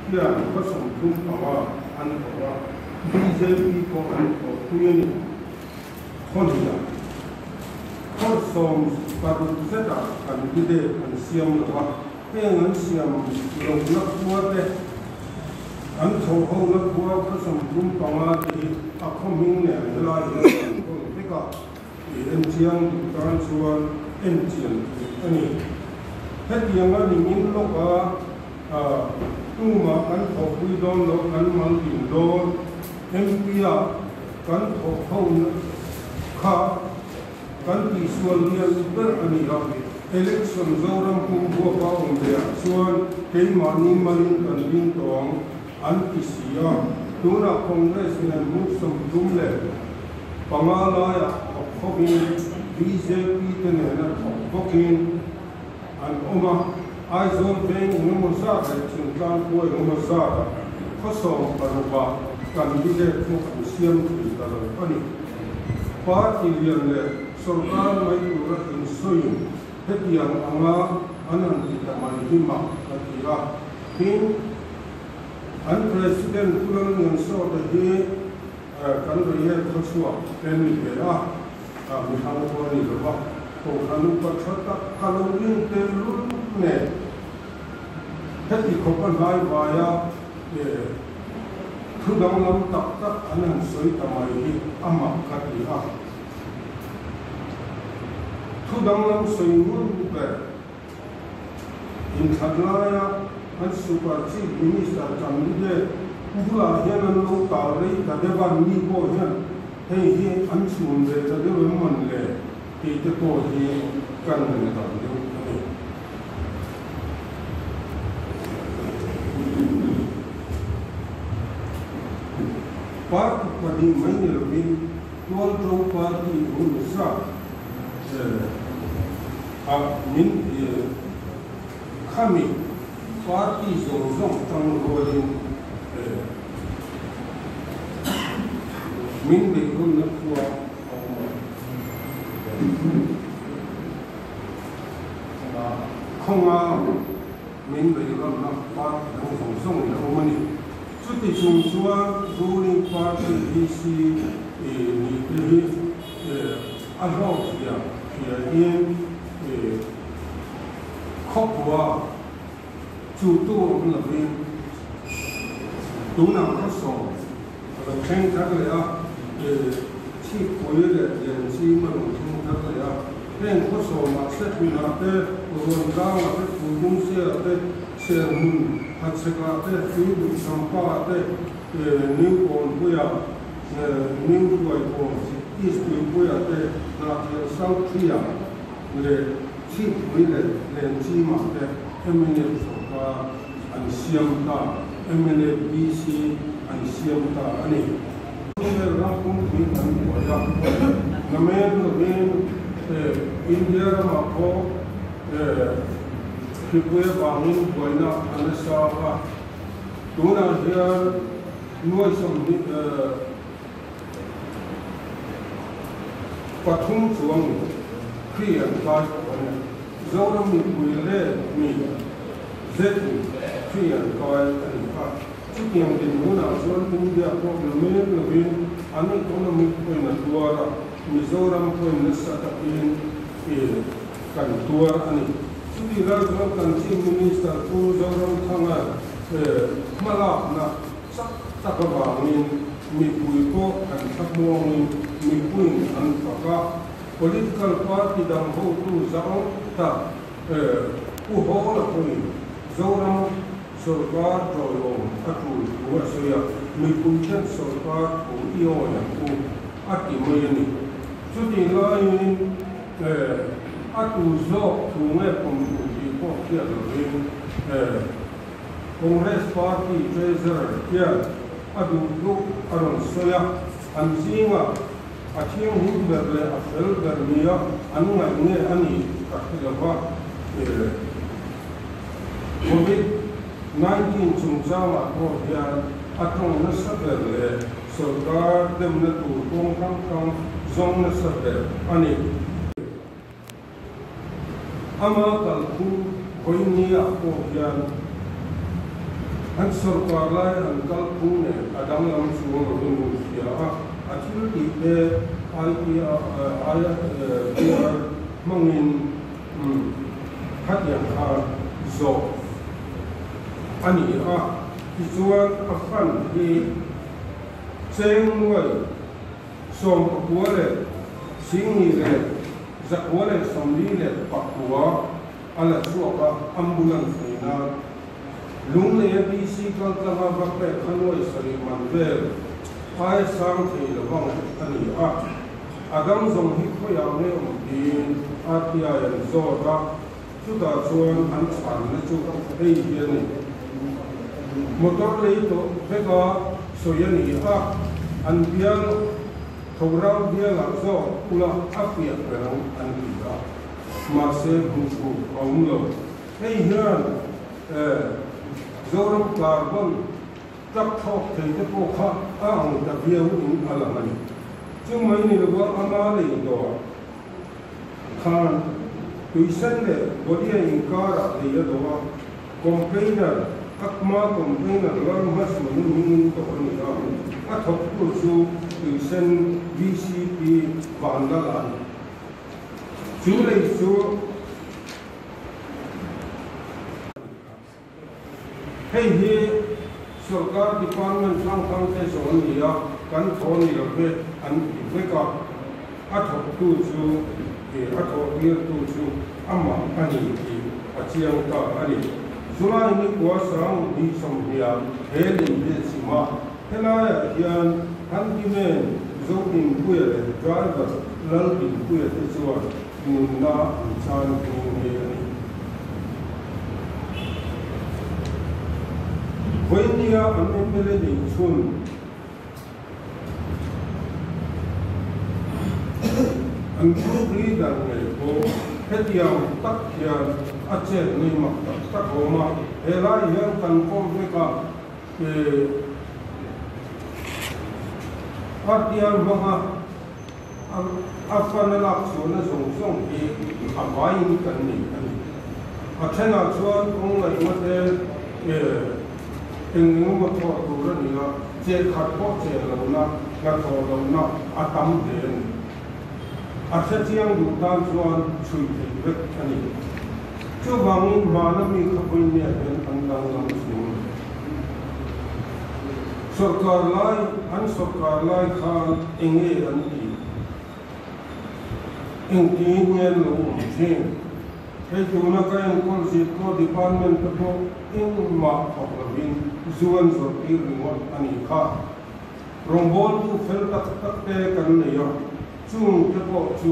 hian khaw 35 an thawk a, bjp pawh an thawhpui a ni. Khaw hnih khaw 16 zetah candidate an siam lo a, heng an siam lohna khua te, an thawh hona khua khaw 35 te hi a khaw hming nen helai hian an hawn vek a, tih en chiang duh tan chuan en chian theih a ni. Hetianga nimin lawka tumah kan thawhpui dawn loh kan mal din dawn MP-ah kan thawh hona kha kan tihsual lian ber a ni a. Election Zoram pum huapa awm ve ah chuan keimahni malin kan ding tawh ang an ti si a. Tunah Congress nen hmun 35 laiah thawk hovin bjp te nena thawk bawkin an awm a. Aizawl veng engemaw zat leh thingtlang khua engemaw zatah khaw 16ah candidate chu an siam thei ta lo a ni. Party lian leh sorkar mai tura insawiin hetiang anga an han ti ta mai hi mak ka ti a. Tin, an President Pu Lalngansawta hi kan reiek khawchhuak te ni ve a, mihang pawh a ni lo va, Kohhran upa tha tak ka lo ring tel lul nen heti khawp a hnai vaia thu danglam tak tak an han sawi ta mai hi a mak ka ti a. Thu danglam sawi ngun ber inthlan laia an Super Chief Minister candidate bulah hian an lo tal rei ta deuh a, ni pawh hian hei hi an chhun ve ta deuh em mawn le tih te pawh hi kan ngaihdan deuh a ni. Party pahnih mai ni lovin Tualṭo party hun zat ah min khami party zawng zawng ṭang rualin min beihrawnna khua a awm a. Khawnga min beihrawnna party dang zawng zawngin a awm a ni. Chuti chung chuan ruling party VC nih te hi a hlawk zia hriain khawpua chutu awm lovin tunah khaw sawm a lo thleng thar leh a, chhippui leh lianchim a lo thleng thar leh a. Heng khaw sawmah Sethmunah te, Ruantlangah te, Phulbungsiaah te, Serhmun Hachhekah te, Tuibuhsampa te, New Kawnpuia, New Hruaikawn, East Tuipuia te, Hnahthial South Thria leh Chhippui leh Lenchimah te mnf sorkar an siam ta, mnf DC an siam ta a ni. Khawvel ram pumpui kan buai a, namen lovin India ramah pawh hripui avangin buaina a nasa a, tunah hian nuai 23 chuang hri an kai tawh a ni. Zoram mipui leh mi zetin hri an kai a ni a. Chutiang dinhmunah chuan India pawh namen lovin an economic pawhin a tuar a, Mizoram pawhin nasa takin kan tuar a ni. Chutih lai chuan kan Chief Minister Pu Zoramthanga hmalakna chak tak avangin mipui pawh an thlamuangin mipuiin an fak a, political party dang hotu zau tak Pu Hawla pawhin Zoram sorkar ṭawlawm a ṭul thu a sawi a, mipui ten sorkar thu i awi ang u a ti mai a ni. Chutih laiin a tu zawk thu nge pawm tur tih pawh hriat lovin Congress Party Treasurer hian a duh duh a rawn sawi a, an zingah a thianghlim ber leh a fel ber nia an ngaih nge a ni ka hre lo va. Covid 19 chungchangah pawh hian a tawng nasa ber leh sorkar demna tur kawng hrang hrang zawng nasa ber a ni. Ama kalphung vawinia pawh hian An sorkar lai an kalphung nen a danglam chuang lovin min hria a, a thil tih te ITR hmangin khatiang kha zawh a ni a. Tichuan a fund hi cheng nuai 19,149 a la chhuak a, ambulance nei nan. Lunglei a DC kaltlanga va pek kha nuai sarih man vel aia sang thei lo ang a ni a, a dang zawng hi khawiah nge awm tiin RTI an zawt a, chutah chuan an chhanna chu hei hi a ni. Motor lei tawh veka sawi a ni a, an bial Thorang bialah zawk ula a fiah ber ang an ti a, mahse hmuh tur a awm lo. Hei hian Zoram carbon tlak thlawk thei te pawh kha a ang ta viau in a lang a ni. Chu mai ni lova ama lei dawr khan tuisen leh Godia inkarah lei a do a, container, Akma container Lalhmasmanu hmingin tawh a ni a, a thawktu chu tuisen VCP Vanlal a ni. Chu lei chu. Hei hi sorkar department hrang hrang te zawn ni a, kan thaw ni lo ve an ti vek a, a thawktu chu a thawh tirtu chu amah a ni tih a chiang ta a ni. July ni kua 2020 he lei hi a chim a, helaiah hian handyman Zodinpuia leh driver Laldinpuia te chuan Nunna an chan nghe nghe a ni. Vawinia an mla nei chhun an group leader ngei pawh hetiang tak hian a chet nei mak tak tak a awm a, helai hian kan kawm vek a, RTR hmanga A fan a lak chhuahna zawng zawng hi a vaiin kan nei a ni. A thenah chuan kawng ngaihna te eng eng emaw thawh tur a ni a, che khat pawh che lohna, hnathawh lohna a tam hle a ni. A hre chiang duh tan chuan chhui theih vek a ni. Chuvangin hmana mi khapuinia hian an danglam chhung. Sorkar lai, an sorkar lai khan enge an tih? Engtiin nge an lo awm thin? Hei tuna ka enkawl zirkaw department te pawh engmah thawk lovin zu an zawrh tir ringawt a nih kha. Rawngbawltu fel tak tak te kan nei a, chung te pawh chu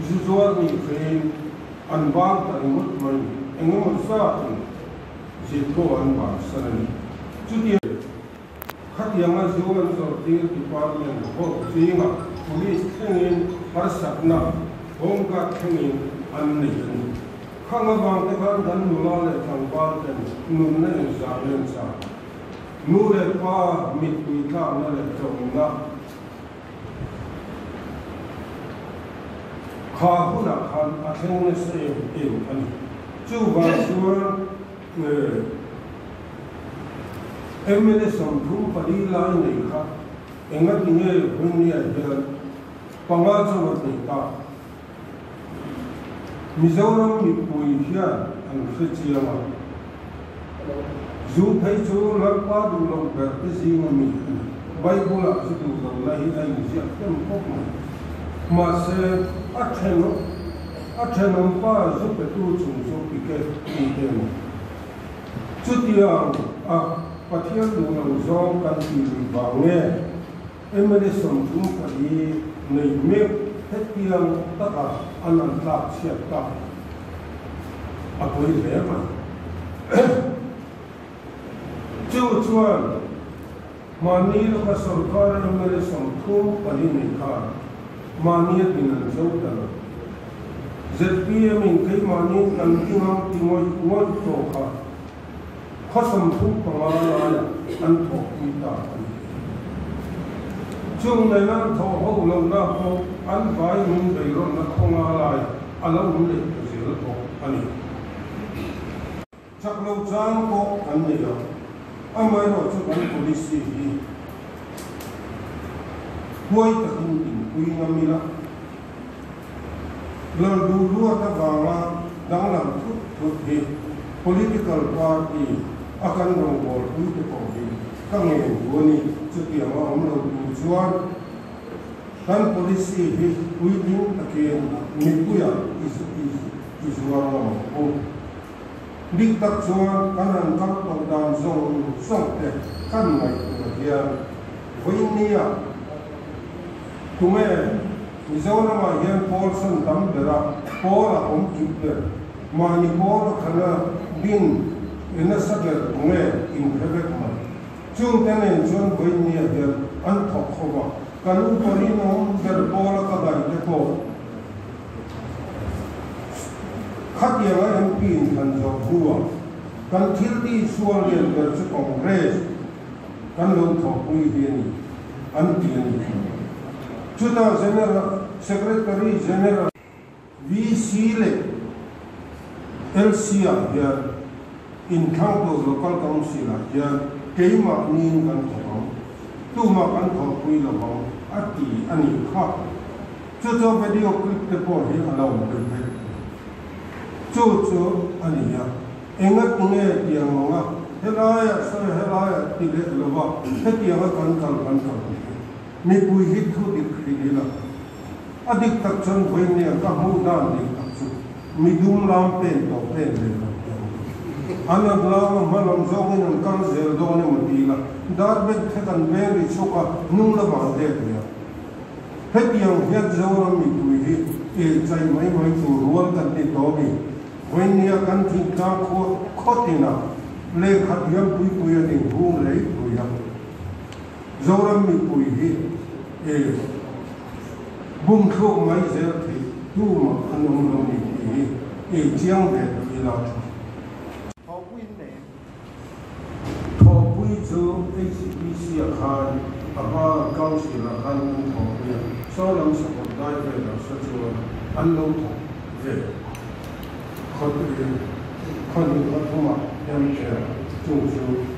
zu zuar nih fein an bang ta ringawt mai, engemaw zatin Zirkaw an bansan a ni. Chutiang khatianga zu an zawrhtir department ho zingah police thlengin harsatna, home guard thlengin an nei a ni. Khang avang te khan kan nula leh tlangval ten nunna inzah len chak, nu leh pa mittui tlakna leh tlawmna Kha hunah khan a thleng nasa em em a ni. Chuvang chuan mla 34 lai nei kha engati nge Hwinglian hian panga chauh a nei ta? Mizoram mipui hian an hre chiang a, zu phei chu Lalpa duh loh ber te zinga mi a ni. Bible-ah zu duh lohna hi a inziak hnem khawp mai. Mahse, a then a thenawmpa zu petu chung chu pike ti te maw? Chutiang a Pathian duh lo zawng kan tih lui vang nge? Mla 34 nei mek hetiang taka an an tlak chhiat tak a pawi hle mai. Chu chuan mahni lawka sorkar mla 34 nei khan mahni a din an zo ta lo. Zpm in keimahni kan ding ang ti ngawih ngawih tawh kha Khaw 35 laiah an thawhpui ta a ni. Chung nena an thawh ho lohna pawh an vai min beirawnna khawnga laiah a lo awm leh ta zel bawk a ni. Chak lo chang pawh kan nei a, amaherawhchu kan policy hi huai takin dinpui ngam ila, lal duh luat avanga danglam thut thut hi political party a kan rawngbawlpui te pawh hi ka ngen duh a ni. Chutiang a awm lo tur chuan kan policy hi puitling takin mipuiah i zuar ngam ang u. Dik tak chuan kan han kal tawh dan zawng zawng te kan ngaihtuah hian vawinia tunge Mizoramah hian pawl san tam ber a, pawl a awm kip ber, mahni pawl a thana din e nasa ber tunge inhre vek mai. Chungte nen chuan vawinia hian an thawk ho a, kan upa rinawm ber pawl a ka daih te pawh Khatianga MP in thlan zawh hnuah kan thil tih sual lian ber chu Congress kan lo thawhpui hi a ni, an ti a ni. Chutah General Secretary General VC leh LC ah hian inthlang tur Local Council ah hian keimahniin kan thawk ang, tumah kan thawhpui lo ang a ti a nih kha. Chu chu video clip te pawh hi a lo awm tel vek. Chu chu a ni a, enga tinge tiang ang a, helaiah sawi helaiah ti leh lo va, hetianga kan kal kan kal ang hi. Mipui hi thu dik hrilh ila, a dik tak chuan vawinia ka hmuh dan dik tak chu midum lam pen tawh pen leh lo te an ni. An an lam a hma lam zawngin an kal zel dawn emaw ti ila, dar beng kha kan veng ri chhuk a, hnung lamah an let leh a. Hetiang hian Zoram mipui hi i chai mai mai tur rual kan ti tawh a ni. Vawinia kan thingtlang khua khawtinah lehkha thiam puipui a ding hung lei pui a. Zoram mipui hi i bumthluk mai zel theih tumah an awm lo ni tih hi i chiang ve tawh ila. Thawhpuiin nei. Thawhpui chu HCPC-ah khan a hma Council-ah khan an thawhpui a, saw lam sakawr dai velah sa chuan an lo thawk ve. Khaw hnih khaw thumah hian ṭhian chung chu.